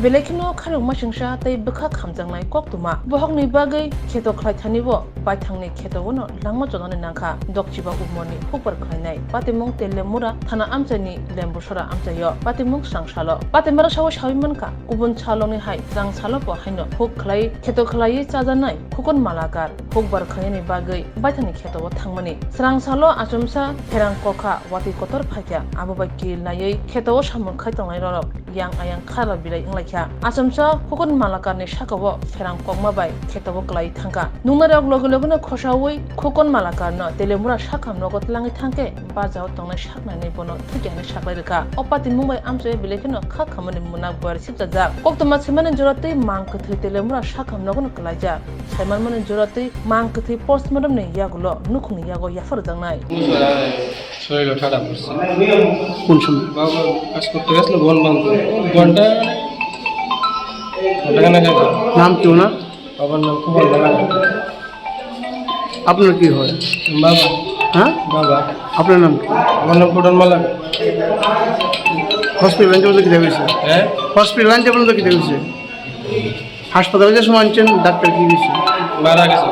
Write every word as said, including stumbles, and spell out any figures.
Belai kheno kharok masingsa tei bwkha khamjaknai koktwma. Bohokni bagwi kheto khlai thani bo baithangni kheto-o no langma chonani nangkha. Dokchiba umorni hukbar khlainai patimung Telemura thana amchaini Lembusora amchaio patimung srangsalo. Patimara sao sawi mankha, kubun saloni hai srangsalo bo haino huk khlai kheto khlaiwi chajanai Khukun Malakar hukbar khlainani bagwi baithangni kheto-o thangmani. Srangsalo achomsa pherang kokha watwi kotor phaikha, abo bai kil naiwi kheto-o samung khai tongnai rorok yang ayang khara bilai wnglaikha. Achomsa Khukun Malakarni sakao pherang kokma bai kheto-o kwlai thangkha. Nungnai rok logi logino khosaui Khukun Malakarno Telemura sakam nogo tlangwi thangkhe bajao tongnai saknaini bono thwikya hinwi saklai rwkha. O patimung bai amchai belai kheno kha khamani mwnak buari sipchajak. Koktwma swimani jora twi mang kwthwi Telemura sakam nogono kwlaijak. Saimanmani jora twi mang kwthwi postmortem ni yagulo nukhungni yago yapharjaknai. শরীরও ঠান্ডা পড়ছে। কোন সময়? বাবা কাজ করতে গেছিল বন ভাঙতে। ঘন্টা ঘন্টা খানেক আগে। নাম কি ওনার? বাবার নাম খুব ভালো লাগে। আপনার কি হয়? বাবা। হ্যাঁ? বাবা। আপনার নাম কি? আমার নাম কোটন মালাকা। হসপিটাল আনতে বলতে কি দেখেছে? হ্যাঁ? হসপিটাল আনতে বলতে কি দেখেছে? হাসপাতালে যে সময় আনছেন, ডাক্তার কি দিয়েছে? মারা গেছে।